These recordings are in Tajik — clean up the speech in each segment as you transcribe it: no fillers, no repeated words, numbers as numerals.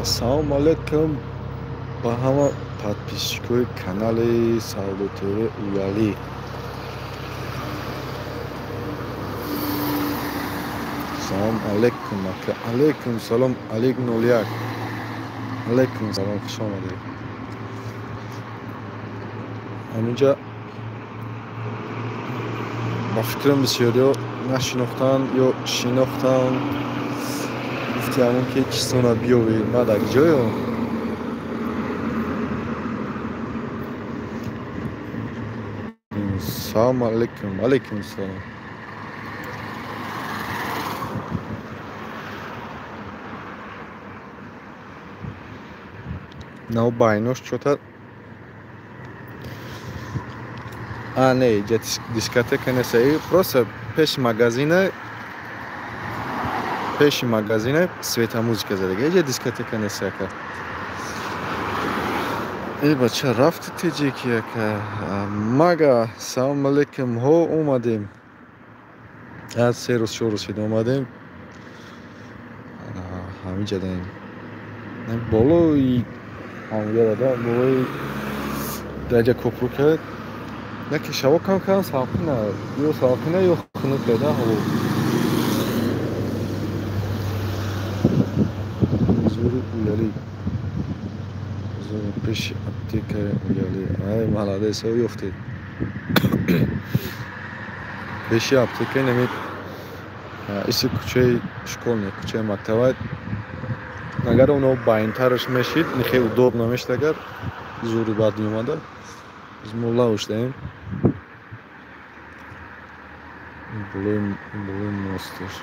Ассалому алайкум ба ҳама подписчикои канали Савдо ТВ Уялӣ. Салом алайкум ака. Алайкум салом Алик 01. Алайкум салом, хуш омадед. Ҳаминҷа ба фикрам бисёриҳо нашинохтанд ё шинохтанд. Гуфти ҳамон ки чизона биёвед, ма дар ҷоё. Салом алайкум, алайкум салом. Нав байнош чота. А, не, иҷа дискотека нест, просто пеши магазина, пеши магазина светомузыка задага. Иҷа дискотека нест ака. Э, бача, рафти теҷики ака. Мага, салом алайкум, ҳо омадем. Аз се рӯз чор рӯз шид омадем. Ҳаминҷа даем. Болои ҳамҷа болои даҷа копрука. Не ки шаво кам кам салқина, ё салқина ё хунук да ҳаво. Зури Уялӣ. Зури пеши аптекаи Уялӣ. Ай, маладес, ҳо ёфтед. Пеши аптекаи нами иси кӯчаи школьный, кӯчаи мактаба. Агар оно байнтараш мешид, нихе удобно мешид, агар зури бад меомада. Biz мулла уштаем. Болои мосташ.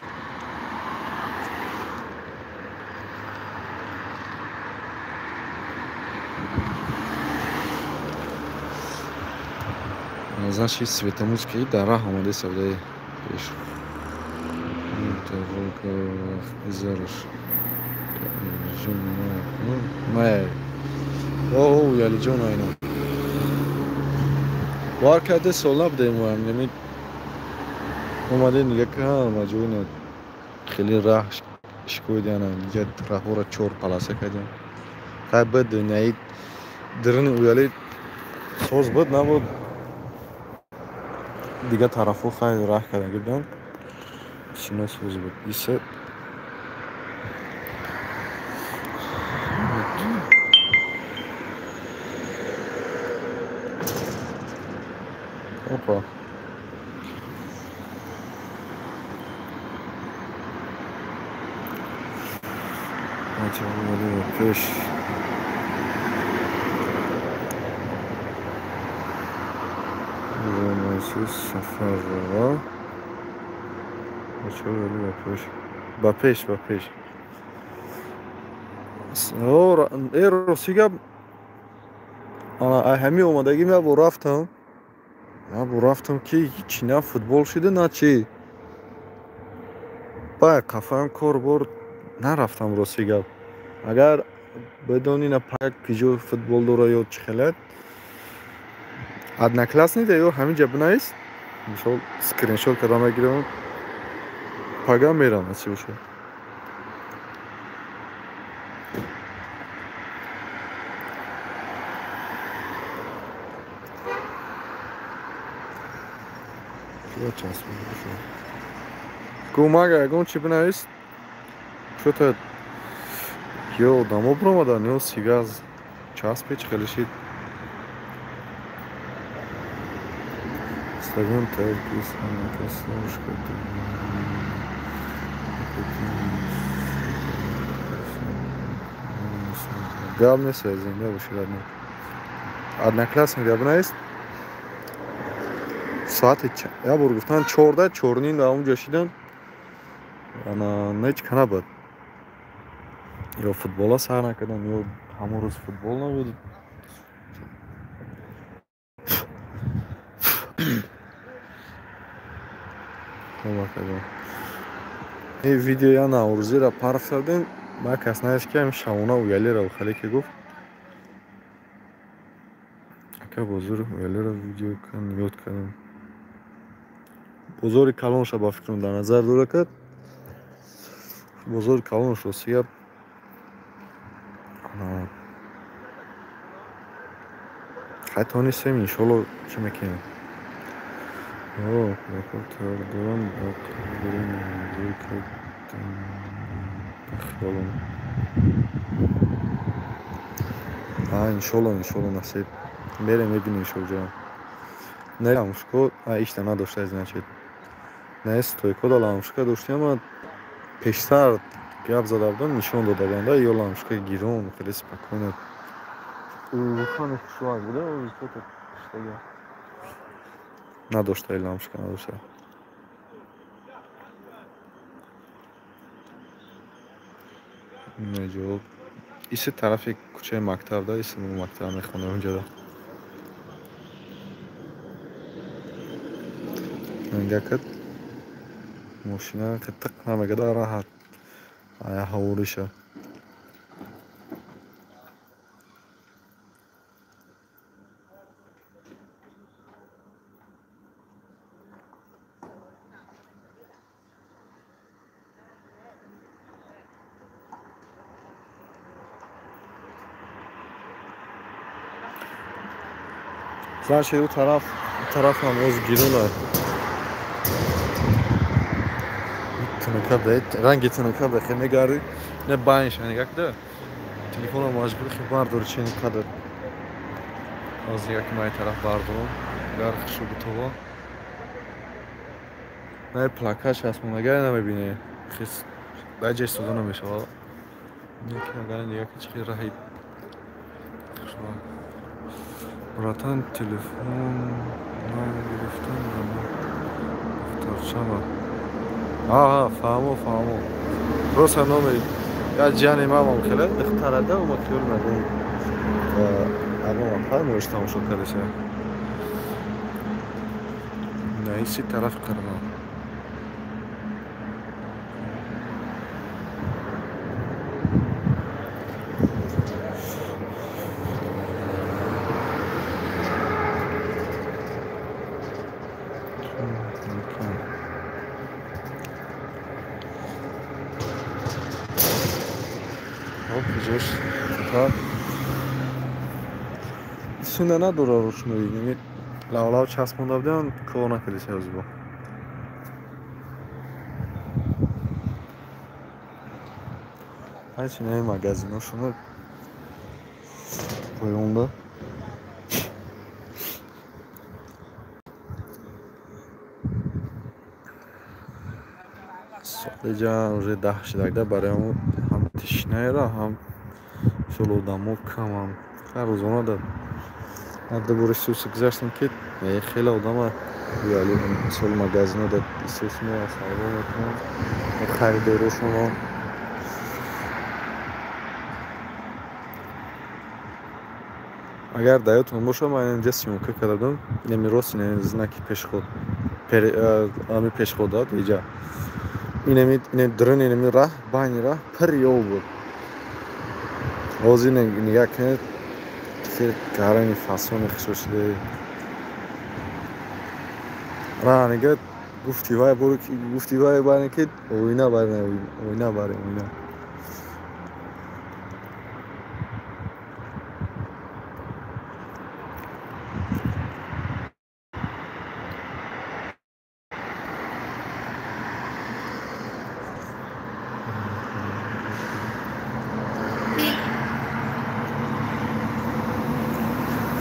Значит, светомузыка дар раҳ омаде савдаи пеш. Зарш. О, Уялиҷон айно. Бовар карде сол набудаем моам, неми омаде нига ка маҷоина хеле раҳ шикоидиана, нига раҳҳоро чор паласа кардем. Хай буд наи дирини Уялӣ соз буд, набуд дига тарафҳо хай раҳ карда гирдан. Сино соз буд. Иса Опа. Пеш. Сафарова. Ба пеш, ба пеш. Э, рости гап, ана ҳамин омадагим як бор рафтам. Як бор рафтам ки ҳичи на футбол шида, на чи. Ба қафаам кор бор нарафтам, рости гап. Агар бидони на пак киҷо футбол дора ё чӣ хелад. Одноклассник ё ҳамин ҷа бинавис. Мисол скриншот карда мегирам. Пага мерам, насиб бошад. Гумага ягон чи бинавис. Чё-то ё одамо биромадан, ё сигаз часпе чӣ хеле шид. Стагон таркис, анакасошка. Гап нест, зинда бошед, родной. Одноклассник бинавис. Соати як бор гуфтан 14, 4:30 дар онҷо шидан. Ана ҳеҷ ка набуд. Ё футбола сар накардам, ё ҳамон рӯз футбол набуд. Ин видео я наврӯзиро парф кардем, ма кас наёшт ки ҳамин шавона Уялиро хеле ки гуфт. Ака бозори Уялиро видео кан, ёд кардем. Бозори калонша ба фикрам дар назар дора кард. Бозори калоншо сия Хай тонистем, иншолло чӣ мекунем. О, тайёр дорам, хиёлам. Иншолло, иншолло насиб. Мерем мебинем иншолло. Не ламушко, ишта надошта, значит. Не стойко да ламушка доштем, ама пештар гап зада будам, нишон дода будам, да, ё ламушка гирон, хеле спокойно. Рухани хушвак буда, надошта ламушка, надошта. Неҷо иси тарафи кӯчаи мактаб да, иси мо мактаб мехонем унҷода. Нига кад мошина тиқ намегада, раҳат ая ҳавориша. Значит, у тараф нам оз гирона. Тунукада, ранги тунукада хе мегари, не байнша нигакда. Телефонам маҷбур хе бардор чен қадар. Оз нигак май тараф бардорам, гар хушу бутова. Не плакаш асмонагар намебине. Хис даҷа истода намешава. Неки агар нигак чи раҳи. Хушва. Братан, телефон нагирифтам, духтарчама. Аҳа, фаҳмо, фаҳмо. Просто номери я ҷани мамам хеле духтарада, ма хиёл надорам. Агон фаҳмо тамошо кардаша. Наиси тараф қарма. Сунда надора рӯшноӣ, яъне лавлав часпонда будам, кор накардиша ҳозир. Ҳай чинаи магазиношоно поёнда. Соати уже 10 шидагда, барои ҳам тишнаера, ҳам мисол одамо камам. Ҳар рӯзона да дубора исуси гузаштам, ки хеле одама мисол магазино да исус мо савдо мекунам, харидорошонро. Агар дар ёдтон бошад, ман инҷа съёмка карда будам, инами рост, инами знаки пешход, ами пешход дад иҷа. Инами дрон, инами раҳ, байни раҳ пир об буд. Ҳозир нигаҳ кунед, гарани фасони хушо шуда. Ра нига гуфти вай бур, гуфти вай баре ки оина баре, оина баре, оина.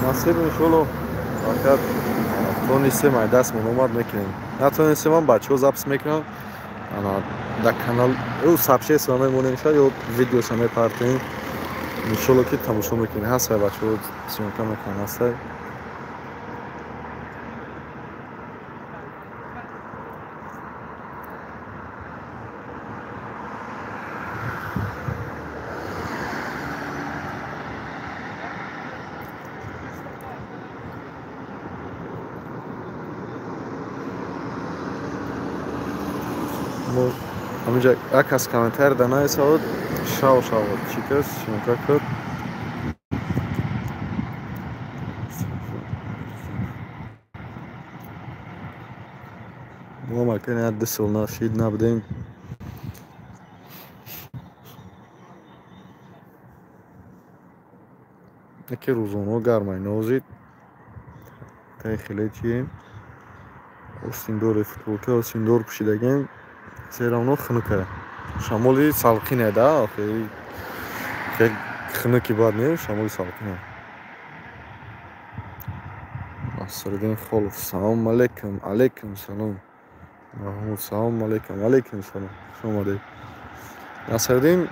Насиб иншолло, фақат тонистем ай дастмон омад мекунем. Натонистем ам бачаҳо запис мекунам. Ана дар канал ӯ сообщество мемонем шояд ё видеоша мепартем. Иншолло ки тамошо мекунем. Ҳастай бачаҳо съёмка мекунанд, ҳастай. Ҳаминҷа як кас комментар да нависад, шав шав чӣ кас съёмка кард. Мо макани як 2 сол нашид набудем. Яке рӯзоно гармай нозид. Тай хеле чием. Остиндори футболка, остиндор пӯшидагем. Все равно хунука. Шамоли салқине да, хеле хунуки бад не, шамоли салқине. Насриддин Холов, салом алейкум, алейкум салом. Маҳмуд, салом алейкум, алейкум салом. Хуш омадед. Насриддин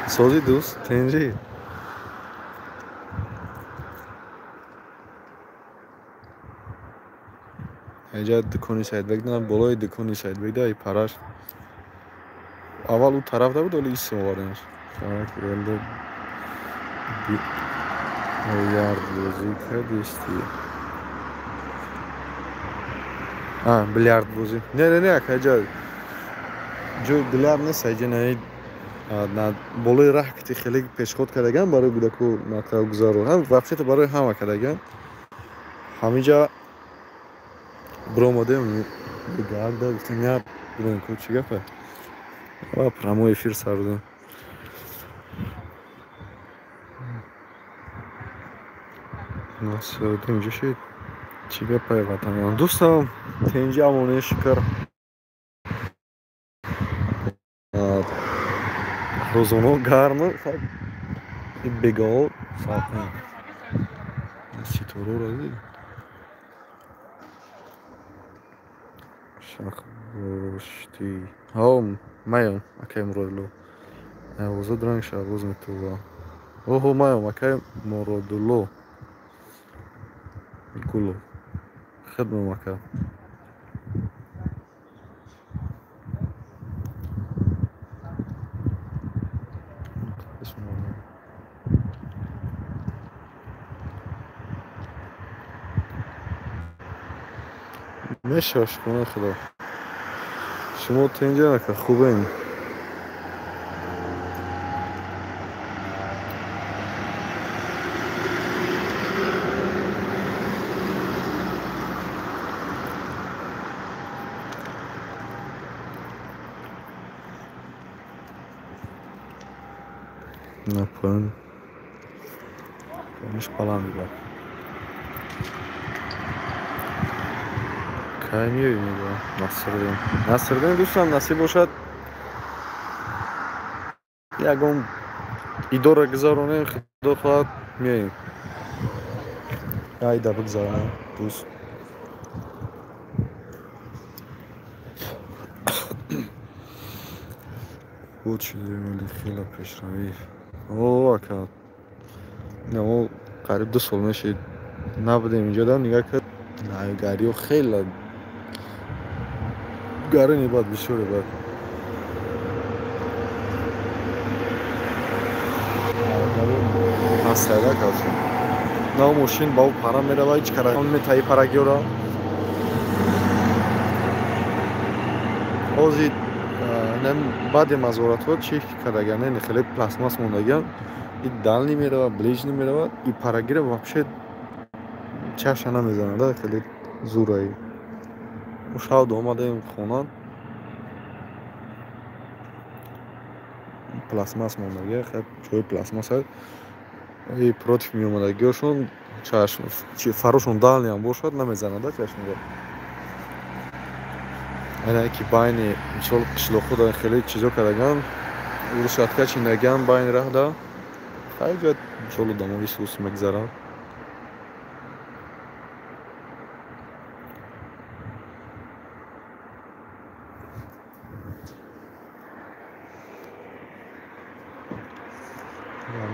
сози дӯст, тенҷи. Инҷа дукони Саидбек на, болои дукони Саидбек да, и параш. Аввал ӯ тараф да буд, вале исм овардемаш. Бильярдбозӣ кардисти? А, бильярдбозӣ. Не, не, не, акаҷа. Ҷои билярд нест, айҷа на болои раҳ кити хеле пешход кардаган барои кӯдаку мактабгузаро. Ҳам вообще-то барои ҳама кардаган. Ҳаминҷа биромадем, гарда гуфтем, я биром ку чӣ гапа? Ва прямой эфир сар додем. Насриддин инҷо шид. Чӣ гапае ватанам? Дӯстам, тенҷи амоне шукр. Рӯзоно гарм, бегаҳо салқин. Ситораро дидӣ? Шахбошти. Ҳо, маём, акай Муродулло. Овоза дранг шаҳбоз метува. Оҳо, маём, акай Муродулло. Гулов. Хидмам, ака. Мешавад, шукронаи Худо. Шумо тенҷа ака, хубем. На поён. Поёниш баланд буда. Кай меоӣ мега? Насриддин. Насриддин дӯстам, насиб бошад. Ягон идора гузаронем, худо хоҳад меоем. Айда бигзаронем, дӯст. Буд шудем, вале хеле пешравӣ. О, ака. Мо қариб 2 сол мешид набудем инҷо, да нигаҳ кард. Навигариҳо хеле гарони бад, бисёре бад. Ҳастайда калшо. На мошин ба ӯ пара мерава, ҳеҷ кара метаи парагиёра. Ҳозир баъди мазоратҳо чӣ кардаган, не хеле пластмасс мондаган. И дальний мерава, ближний мерава, и парагира вообще чаша намезанад, да, хеле зураи. Мо шаб омадаем хона. Пластмасс мондагия, хеле ҷои пластмасс аст. И против меомадагиҳошон чашм, фарошон дальний ҳам бошад, намезанад, да, чашмро. Ана ки байни мисол қишлоқҳо да хеле чизо кардаган, урушатка чиндаган байни раҳ да. Хай ҷоят мисол одамои сус мегзаранд.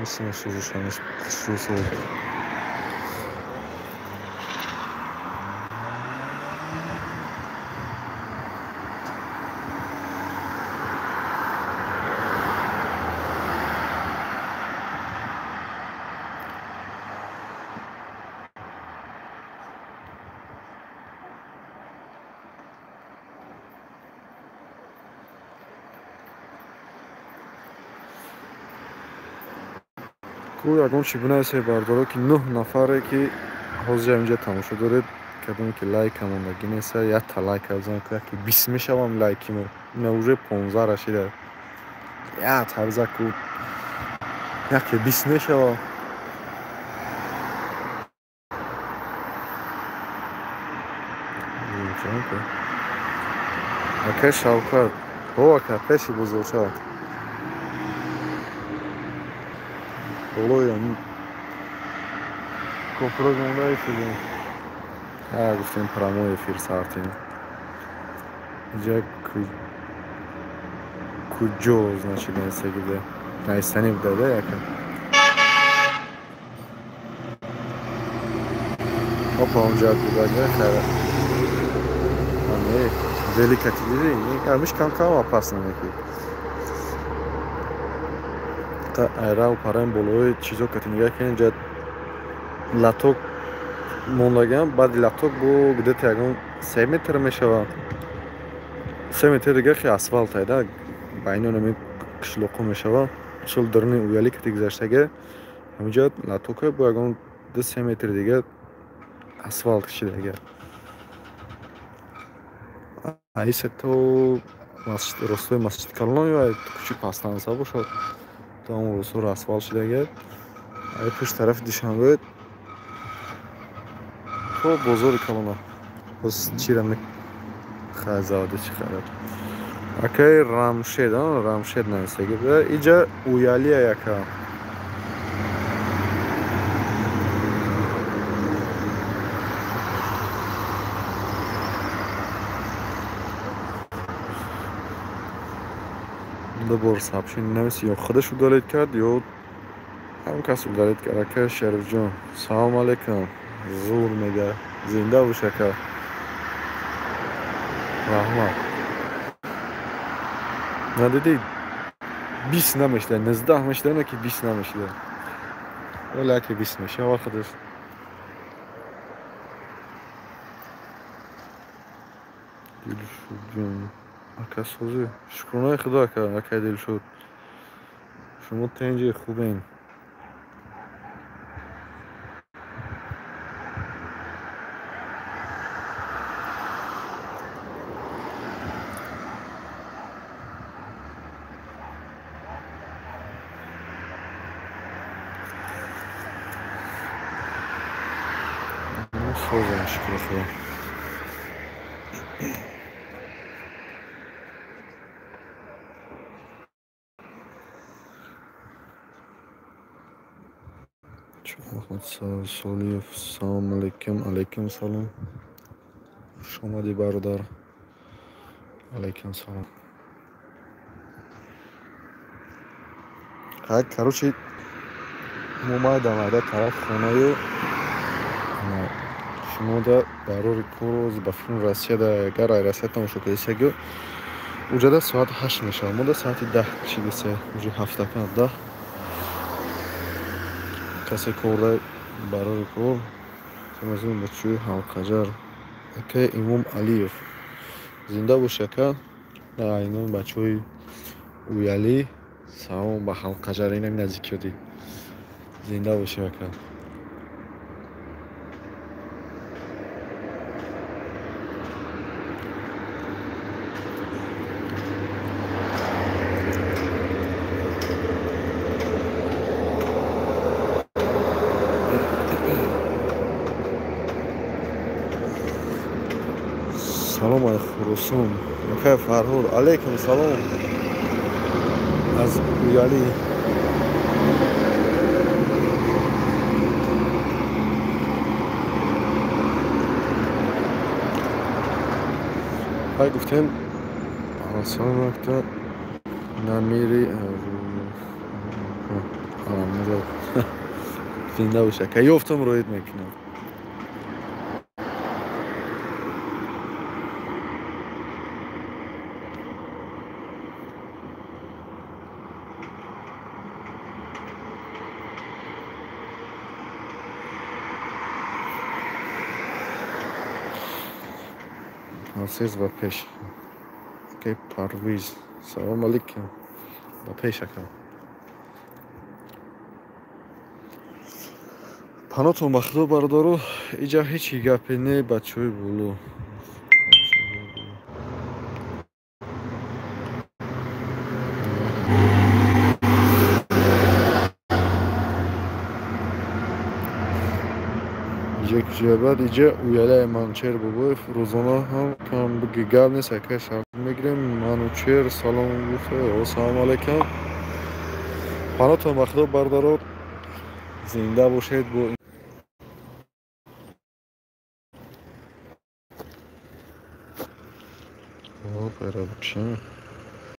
Мисл сӯзушанаш хушрӯ. Ку ягон чӣ бинависед бардоро, ки 9 нафаре ки ҳозир инҷа тамошо доред, кадоме ки лайка мондагӣ неста, якта лайка бизанед, ку яке 20 мешавам лайки мо. Ина уже 15 рашида. Як тарза ку Яке 20 мешава. Ака Шавкат. О, ака пеши бозорча. Болои ами кофрог монда эфир. А, гуфтем прямой эфир сартем. Иҷа куҷо, значит, нависагида. Нависани буда, да, яка? Опа, онҷа буда, хайра. Не, велика ти диди, амиш кам-кам опасно неки. Та айрав параем болои чизо кати нигаҳ кунем, ҷа латок мондагиам, баъди латок бо где-то ягон 3 метр мешава. 3 метр дига хе асфалт айда, байни нами қишлоқо мешава. Мисол даруни уяли кати гузаштага, ҳаминҷа латока бо ягон 2-3 метр дига асфалт кишидага. Аиса то ростои масҷид калон ё кӯчи пастанса бошад, то он ростора асфалт шидага. Ай пушт тарафи Душанбе то бозори калона. Боз чира мехай заводи чи харад. Акай Рамшед, Рамшед нависаги. Иҷа уялия яка. Ду бор сообщение навис, ё худаш удалить кард, ё ҳам кас удалить кард. Ака Шарифҷон, салом алейкум. Зур мега. Зинда бош ака. Раҳмат. Надидӣ 20 намешида, 19 мешида, на ки 20 намешида. Вале аки 20 мешава худаш. Дилшодҷон, ака созӣ. Шукронаи Худо ака, акай Дилшод. Шумо тенҷи хубен. Созам, шукри Худо. Солиев, салом алейкум. Алейкум салом. Хуш омадӣ бародар. Алейкум салом. Хай, короче, мо майда майда тараф хонаю. Шумо да барори кор ба филм Россияда, агар ай Россия тамошо кардисагӣ, уҷада соат 8 мешавад. Мо да соати 10 кишидисе, уҷа ҳафтакан 10. Касе корда барори кор, самазун бачӯи ҳалқаҷар. Ака Имом Алиев. Зинда бош ака. Инон бачаҳои Уялӣ, салом ба ҳалқаҷар, инам наздикиёдӣ. Зинда боши ака. Салом ай Хуросон. Акай Фарҳод, алейкум салом. Аз Уялӣ. Ай гуфтем, салом акта намири зинда бош ака. Ёфтам роид мекунам. Сез ба пеш. Акай Парвиз. Салом алейкум. Ба пеш ака. Панотон ба Худо бародаро, иҷа ҳеҷ гапе не, бачаҳои боло. Иҷа куҷоя? Баъд иҷа уялаи Манучер Бобоев рӯзона ҳам кам биги, гап нест, ака, шарт мегирем. Манучер салом гуфта, салому алайкум. Панотон ба худо, бародаро, зинда бошед. Бо